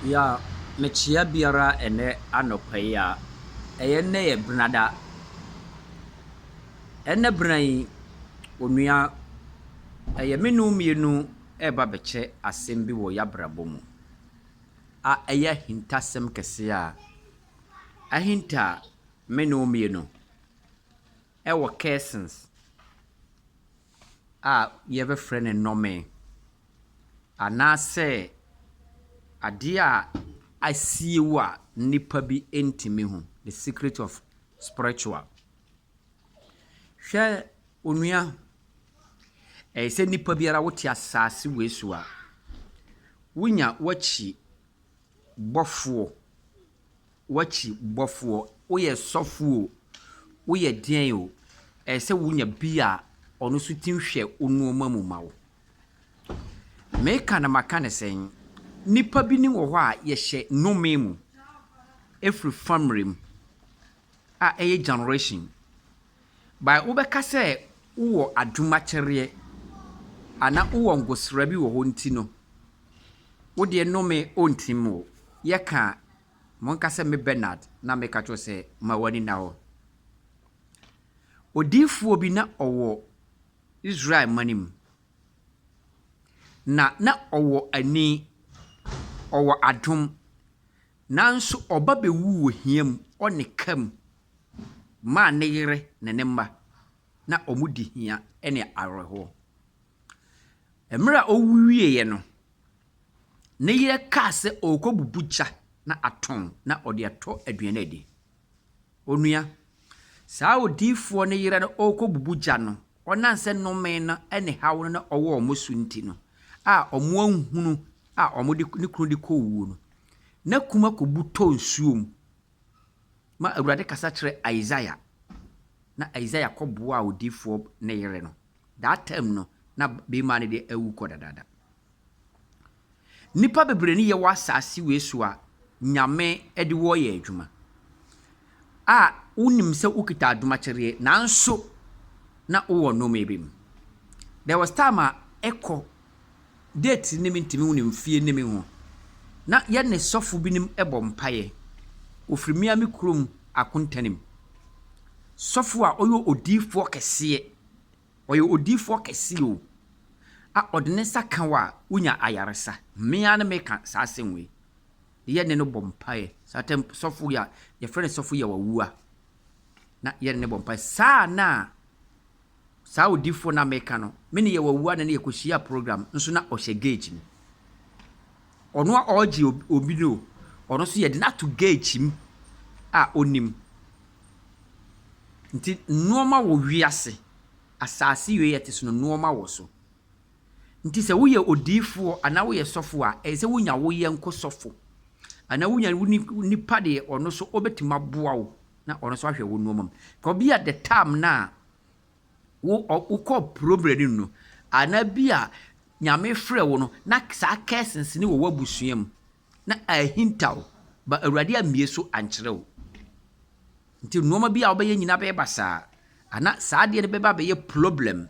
Ya mekyea biara ɛnɛ anɔpa yi a ɛyɛ nnɛ yɛ benada. Ɛnnɛ bena yi, onua, ɛyɛ me ne wo mmienu reba abɛkyɛ asɛm bi wɔ y'abrabɔ mu a ɛyɛ ahintasɛm kɛseɛ a ahinta me ne wo mmienu ɛwɔ curses a yɛbɛfrɛ no nnɔme anaasɛ adeɛ a asie wo a nnipa bi ntumi hu, the secret of spiritual. Hwɛ onua, ɛyɛ sɛ nnipa biara wote asase wei so a, wonya w'akyi bɔfoɔ, w'akyi bɔfoɔ, woyɛ sɔfo o, woyɛ deɛn o, ɛyɛ sɛ wonya bi a ɔno nso tumi hwɛ wo nneɛma mu ma wo. Meka na maka ne sɛn, nnipa bi ne wɔ hɔ a yɛhyɛ nnome mu ɛfiri family mu a ɛyɛ generation. But wobɛka sɛ wowɔ adomakyɛreɛ anaa wowɔ ngosra bi wɔ hɔ nti no, wo deɛ nnome ɔntim wo. Yɛka a, monka sɛ me Bernard na meka kyerɛ wo sɛ ma w'ani nna hɔ. Odiyifoɔ bi na ɔwɔ Israel man mu. Na na ɔwɔ ani, ɔwɔ adom, nanso ɔba bɛwuu wɔ hia mu, ɔne ka mu maa ne yere ne ne mma na wɔdi hia ne awerɛhoɔ. Mmerɛ a ɔwu wieeɛ no, ne yere kaa sɛ ɔrekɔbubu gya na atɔn na ɔde atɔ aduane adi. Onua, saa odiyifoɔ no yere no ɔrekɔbubu gya no, ɔnam sɛ nnome no ne haw no na ɔwɔ wɔn so nti no, a wɔn anhunu a wɔde ne kunu de kɔ owuo no, na kuma kɔbu tɔ nsuo mu ma Awurade kasa kyerɛ Isaiah na Isaiah kɔboaa odiyifoɔ ne yere no. That time no, na bɛrima no de awu kɔ dadaada. Nnipa bebree ne yɛwɔ asase wei so a Nyame de wɔ yɛ adwuma. A wonim sɛ wokita adomakyɛdeɛ nanso na wowɔ nnome bi mu. There was time a ɛkɔ date ne me ntumi hu ne mfie ne me ho. Na yɛne sɔfo binom bɔ mpaeɛ. Ofiri mmea me kurom akontanim. Sɔfo a ɔyɛ odiyifoɔ kɛseɛ. Ɔyɛ odiyifoɔ kɛseɛ o. A ɔde ne nsa ka wo a wonya ayaresa. Mmea ne meka saa asɛm wei. Yɛne no bɔ mpaeɛ. Saa time sɔfo yi a yɛfrɛ no sɔfo yi a wawu a. Na yɛne no bɔ mpaeɛ. Saa na saa odiyifoɔ no a meka no, me ne yɛ wawu a na ne yɛkɔhyia program nso na ɔhyɛ gauge mu. Ɔno a ɔregye obi no, ɔno nso yɛde no ato gauge mu a ɔnim. Nti nneɛma wɔ wiase. Asase wei yɛte so no nneɛma wɔ so. Nti sɛ woyɛ odiyifoɔ anaa woyɛ sɔfo a, ɛyɛ sɛ wonya wo yɛnko sɔfo. Anaa wonya wo nipa deɛ ɔno nso ɔbɛtumi aboa wo na ɔno nso ahwɛ wo nneɛma mu. Ka obi at the time na wo wokɔ problem no no, anaa bi a Nyame frɛ wo no, na saa curses ne wɔ w'abusua mu na ahinta wo, ba Awurade ammie so ankyerɛ wo. Nti nneɛma bi a wobɛyɛ nyinaa bɛyɛ basaa. Ana saa adeɛ no bɛba abɛyɛ problem.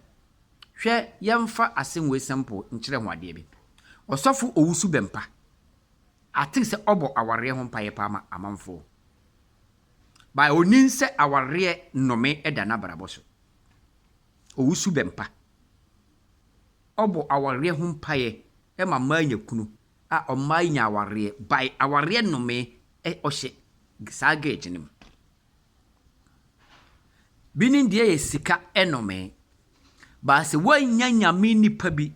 Hwɛ yɛmfa asɛm wei simple nkyerɛ ho adeɛ bi. Ɔsɔfo Owusu Bɛmpa ate sɛ ɔbɔ awareɛ ho mpaeɛ paa ma amanfoɔ. Ba onim sɛ awareɛ nnome da n'abrabɔ so. Owusu Bɛmpa. Ɔbɔ awareɛ ho mpaeɛ ma mmaa nya kunu a ɔmmaa nya awareɛ. By awareɛ nnome ɔhyɛ saa gauge no mu. Binom deɛ yɛ sika nnome. Ba sɛ woanya Nyame nipa bi,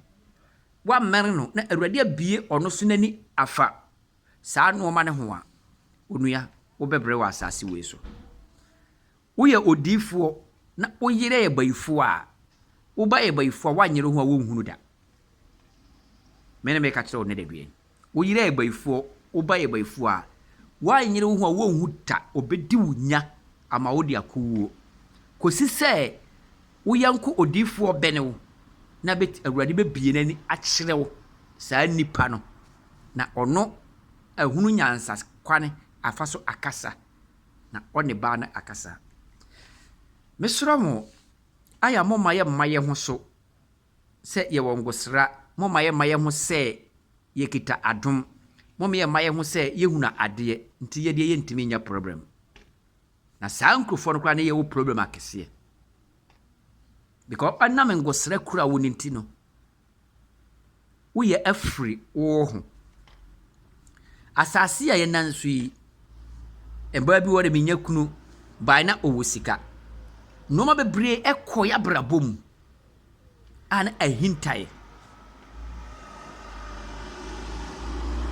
woammɛn no na Awurade abue ɔno so n'ani afa saa nneɛma no ho a, onua, wobɛbrɛ wɔ asase wei so. Woyɛ odiyifoɔ na wo yere yɛ bayifoɔ a, wo ba yɛ bayifoɔ a woanyere ho a wonhunu da. Me ne meka kyerɛ wo ne da dua yi. Wo yere yɛ bayifoɔ, wo ba yɛ bayifoɔ a, woanyere wo ho a wonhu da. Obɛdi wo nya ama wode akɔwuo. Kɔsi sɛ wo yɛnko odiyifoɔ bɛne wo na Awurade bɛbue n'ani akyerɛ wo saa nipa no na ɔno ahunu nyansa kwan afa so akasa na ɔne baa no akasa. Mesrɛ mo, ayɛ momma yɛmma yɛn ho so sɛ yɛwɔ ngosra, momma yɛmma yɛn ho sɛ yɛkita adom. Mom yɛ mma yɛ ho sɛ yɛhunu adeɛ nti yɛdeɛ yɛntumi nyɛ problem. Na saa nkurɔfoɔ no koraa ne yɛwɔ problem akɛseɛ. Because ɔnam ngosra kura wo no nti no, woyɛ afiri wo ho. Asase a yɛnam so yi, mmaa bi wɔ hɔ de menya kunu, bae na ɔwɔ sika. Nneɛma bebree kɔ yɛabrabɔ mu a na ahintae.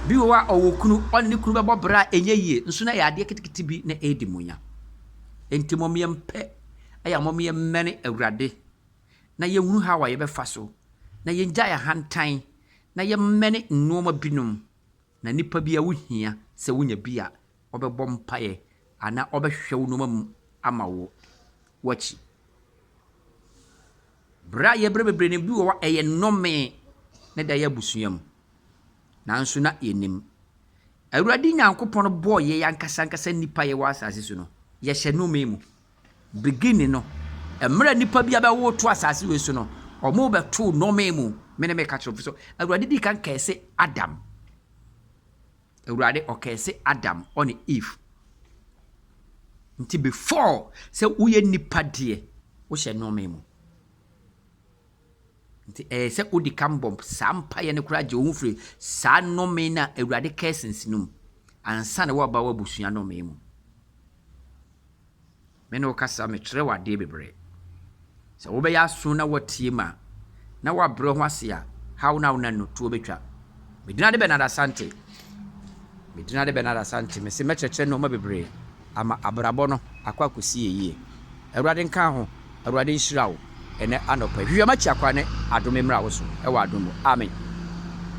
Bi wɔ hɔ a ɔwɔ kunu, ɔne ne kunu bɛbɔ bra a ɛnyɛ yie, nso na ɛyɛ adeɛ ketekete bi na ɛredi mu nya. Enti mom yɛmpɛ, ɛyɛ a mom yɛmmɛne Awurade na yɛnhunu how a yɛbɛfa so na yɛngyae ahantan na yɛmmɛne nnoɔma binom. Na nipa bi a wohia sɛ wonya bi a ɔbɛbɔ mpaeɛ anaa ɔbɛhwehwɛ wo nnoɔma mu ama wo wakyi. Berɛ a yɛbrɛ bebree no bi wɔ hɔ a ɛyɛ nnome ne da yɛ abusua mu. Nanso na yɛnim. Awurade Nyankopɔn bɔɔ yɛn ankasa ankasa nnipa yɛwɔ asase so no, yɛhyɛ nnome mu. Beginning no, mmerɛ nnipa bi abɛwo to asase wei so no, wɔn bɛto nnome mu. Me ne meka kyerɛ so Awurade dii kan kɛse Adam. Awurade ɔkɛse Adam ɔne Eve. Nti before sɛ woyɛ nipa deɛ, wohyɛ nnome mu. Nti ɛyɛ sɛ wodi kan bɔ saa mpaeɛ no koraa gye wo ho firi saa nnome no a Awurade curses no mu ansa na woaba w'abusua nnome mu. Me ne wo kasa, mekyerɛ wo adeɛ bebree. Sɛ wobɛyɛ aso na woatie ma na woabrɛ ho ase a, haw na wo nan no tuo bɛtwa. Medina de Bernard Asante. Medina de Bernard Asante. Mese mɛkyerɛkyerɛ nneɛma bebree ama abrabɔ no akɔ akɔsi yɛ yie. Awurade nka ho. Awurade nhyira wo ɛnɛ anɔpa. Hwehwɛ m'akyi akwa ne adom mmra wo so ɛwɔ adom mu. Amen.